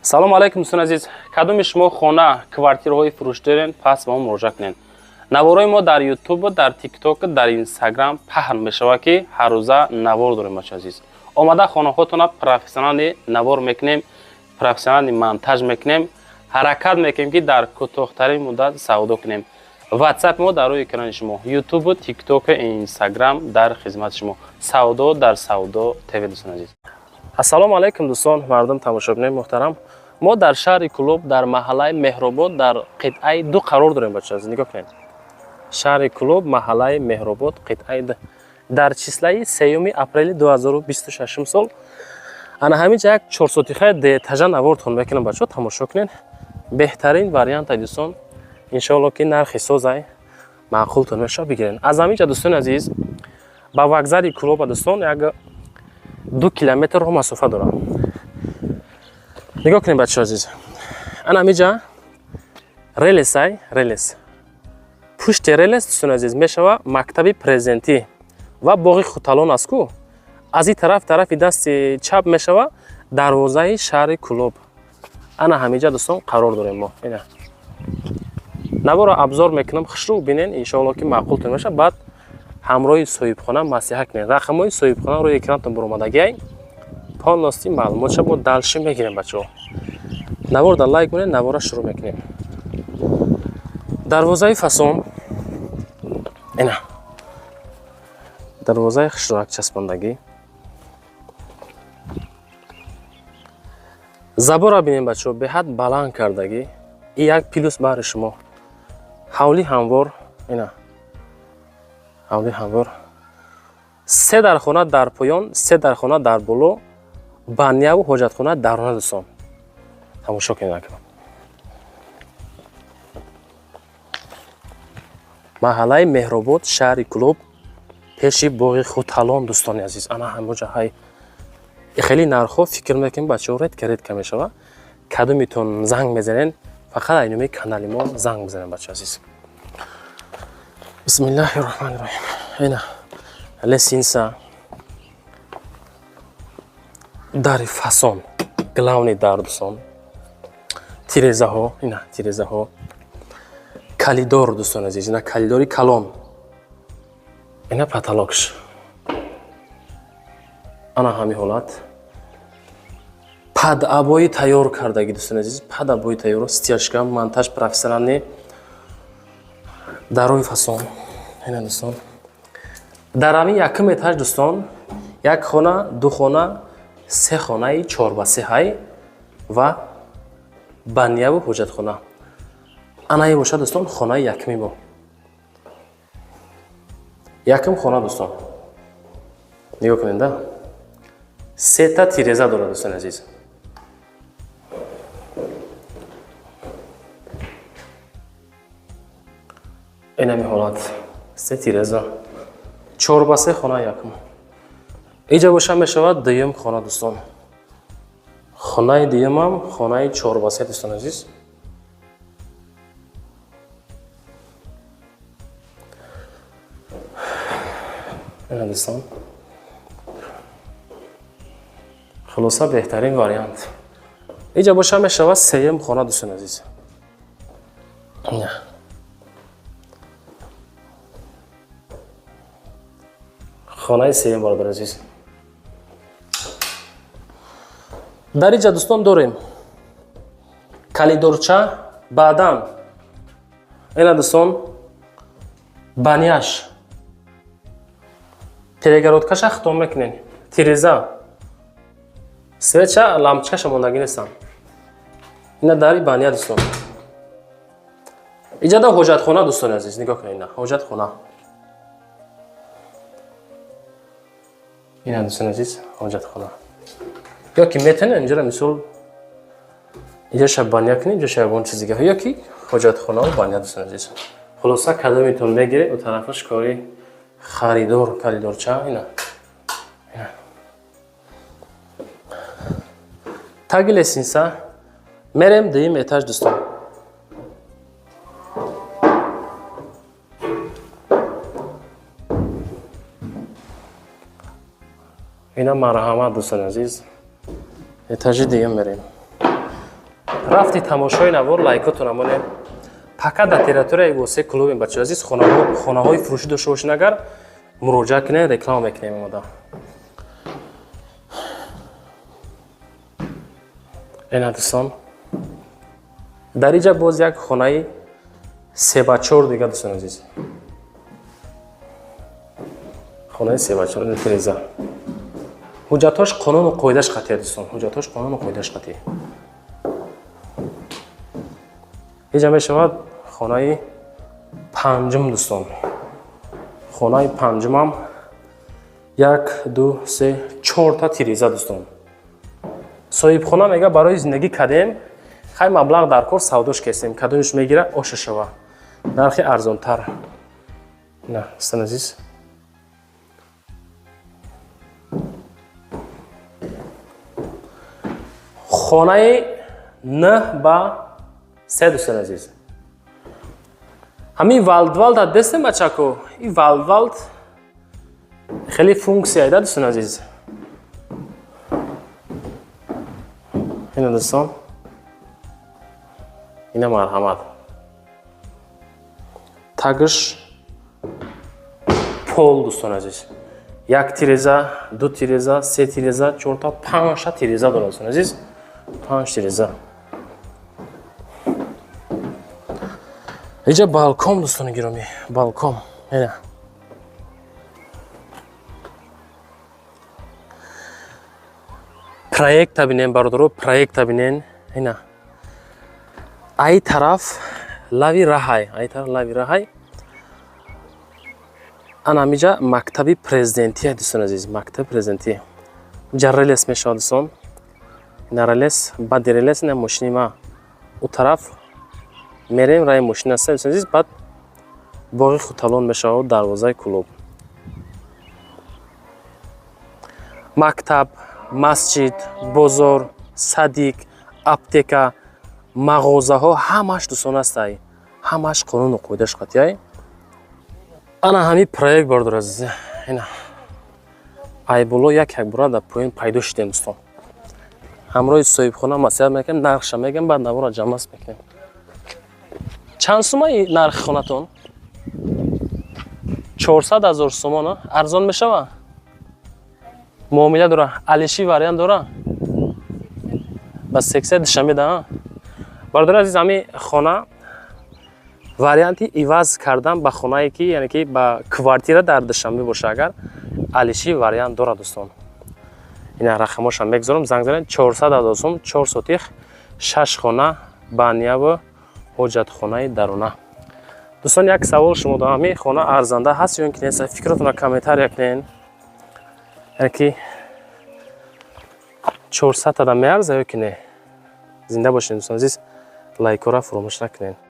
Салому алайкум, дӯстони азиз. Кадоми шумо хона, квартираҳои фурӯш дорен, пас ба мо муроҷиат кунед. Наворҳои мо дар Ютуб, дар Тикток, дар Инстаграм паҳн мешавад, ки ҳаррӯза навор дорем. Бача азиз, омада хонаҳотона профессионалӣ навор мекунем, профессионалӣ монтаж мекунем, ҳаракат мекунем, ки дар кӯтоҳтарин муддат савдо кунем. Ватсап мо дар рӯи экрани шумо, Ютубу, Тиктоку, Инстаграм дар хизмати шумо. Савдо дар Савдо ТВ, дӯстони азиз. Ассалому алайкум, дӯстон, мардум, тамошобинои муҳтарам. Мо дар шаҳри Кӯлоб, дар маҳаллаи Меҳробод, дар қитъаи 2 қарор дорем. Бача азиз, нигоҳ кунед: шаҳри Кӯлоб, маҳаллаи Меҳробод, қитъаи 2, дар числаи 3 апрели 2026 сол. Ана ҳамин ҷа як чорсотихаи дуэтажа навортон мекунам, бачаҳо, тамошо кунед. Беҳтарин варианта, дӯстон. Иншоалло, ки нархи созай маъқултон мешавад, бигирен. Аз ҳамин ҷа, дӯстони азиз, ба вокзали Кӯлоба, дӯстон, як 2 километр роҳ масофа дорад. Нигоҳ кунед, бачаҳо азиз, ана ҳамин ҷа релесай, релес. Пушти релес, дӯстони азиз, мешава мактаби Президентӣ ва боғи Хуталон аст ку. Аз ин тараф, тарафи дасти чап, мешава дарвозаи шаҳри Кӯлоб. Ана ҳаминҷа, дӯстон, қарор дорем мо. Ина наворо обзор мекунам, хушрӯ бинен. Иншоалло, ки маъқултон мешава. Баъд ҳамроҳи соҳибхона маслиҳат кунед. Рақамҳои соҳибхона рӯи экранатон буромадагиай, полностью маълумотша бо дальше мегирем. Бачаҳо, навор дар лайк кунед. Навора шурӯъ мекунем. Дарвозаи фасон, ина дарвозаи хушрӯак часпондагӣ. Забора бинем, бачаҳо, беҳад баланд кардагӣ. И як плюс баҳри шумо. Ҳавли ҳамвор, ина ҳавли ҳамвор, се дархона дар поён, се дархона дар боло, баняву ҳоҷатхона дарона. Дӯстон, тамошо кунед акром. Маҳаллаи Меҳробод, шаҳри Кӯлоб, пеши боғи Хуталон. Дӯстони азиз, ана ҳамоҷа ҳай. Хеле нархҳо, фикр мекунем, бачаҳо, редко редко мешава. Кадомитон занг мезанен, фақат айномаи канали мо занг бизанен, бача азиз. Бисмиллаҳи роҳмани роҳим. Ина лестница, дари фасон, главный дар, дӯстон, тирезаҳо, ина тирезаҳо, калидор, дӯстони азиз, ина калидори калон, ина потолокш. Ана ҳамин ҳолат, под обои тайёр кардагӣ, дӯстони азиз, под обои тайёр, стяжка, монтаж профессиональный, дарои фасон. Ина, дӯстон, дар ҳамин якум этаж, дӯстон, як хона, ду хона, се хонаи 4 ба 3 ҳай ва баняву ҳоҷатхона. Анае бошад, дӯстон, хонаи якуми мо, якум хона. Дӯстон, нигоҳ кунед да, сета тиреза дорад, дӯстони азиз. Инами ҳолат, се тиреза, 4 ба 3 хона якум. Иҷа боша мешавад дуюм хона, дӯстон. Хонаи дуюмам хонаи 4 ба 3, дӯстони азиз. Ина, дӯстон, хулоса, беҳтарин вариант. Иҷа боша мешавад сеюм хона, дӯстони азиз. Ина хонаи сеюм, бародари азиз. Дар иҷа, дӯстон, дорем калидорча. Баъдан ина, дӯстон, баняш, перегородкаша хитом мекунем, тиреза, свеча, лампочкаша мондагӣ нестам. Ина дари баня, дӯстон. Иҷада ҳоҷатхона, дӯстони азиз, нигоҳ кунед. Ина ҳоҷатхона, ина, дӯстони азиз, ҳоҷатхона. Ё ки метавонед инҷоро, мисол, инҷоша баня кунед, инҷоша ягон чиз дига, ё ки ҳоҷатхонаву баня. Дӯстони азиз, хулоса, кадомитон мегиред, у тарафаш кори харидор. Калидорча ина, ина таги лестница. Мерем дуюм этаж, дӯстон. Ина, марҳамат, дӯстони азиз, этажи дуюм мерем. Рафти тамошои навор, лайкотон амонед. Пока дар территорияи восе клубем, бачаи азиз, хонаҳои фурӯшӣ дошта бошед, агар муроҷиат кунед, реклама мекунем омода. Ина дӯстон, дар иҷа боз як хонаи 3 ба 4 дига, дӯстони азиз. Хонаи 3 ба 4, ин тиреза. Ҳуҷҷатҳош қонуну қоидаш қатъия, дӯстон. Ҳуҷҷатҳош қонуну қоидаш қатъия. Иҷа мешавад хонаи панҷум, дӯстон. Хонаи панҷумам як, ду, се, чорта тиреза, дӯстон. Соҳибхона мега, барои зиндагӣ кардем, хай маблағ дар кор, савдош кестем, кадомиш мегира, оша шава. Нархи арзонтар. На, дӯстон азиз. Хонаи 9 ба 3, дӯстони азиз. Ҳамин валдвалд дестем, бачако, и валдвалд хеле функсия да, дӯстони азиз. Ина, дӯстон, ина марҳамат, тагш пол, дӯстони азиз. Як тиреза, ду тиреза, се тиреза, чорта, панҷта тиреза дорад, дӯстони азиз, панҷ тиреза. Иҷа балкон, дӯстони гиромӣ, балкон. Ина проекта бинен, бародаро, проекта бинен. Ина ай тараф лави раҳай, ай тараф лави раҳай. Ана ҳамиҷа мактаби президентия, дӯстони азиз, мактаби президентӣ. Иҷа релес мешавад, дӯстон. Ина релес, баъди релес ина мошини ма. У тараф мерем, раи мошин аст, дӯстони азиз, баъд боғи Хуталон мешавад, дарвозаи клуб. Мактаб, масҷид, бозор, садик, аптека, мағозаҳо ҳамаш, дӯстон, ҳастай, ҳамаш қонуну қоидаш қатъияй. Ана ҳамин проект, бародар азиз. Ина айболо як як бора дар поён пайдо шудем, дӯстон. Ҳамроҳи соҳибхона маслиҳат мекунем, нархша мегӯем, баъд навора ҷамъбаст мекунем. Чанд сумаи нархи хонатон? 400 000 сомон. Арзон мешава? Муомила дора, алиши вариант дора? Ба сексия Душанбе да, бародари азиз. Ҳамин хона варианти иваз кардан ба хонае ки, яъне ки ба квартира дар Душанбе боша, агар алиши вариант дорад, дӯстон. Ина рақамошам мегузорам, занг занед. 400 000 сом, 4 сотих, шаш хона, баняву ҳоҷатхонаи даруна. Дӯстон, як савол шумо дорам: ҳамин хона арзанда ҳаст ё ин ки нест? Фикротонро комментария кунед. Яъне ки 400 тада меарза ё ки не? Зинда бошед, дӯстон азиз, лайкҳоро фуромӯш накунед.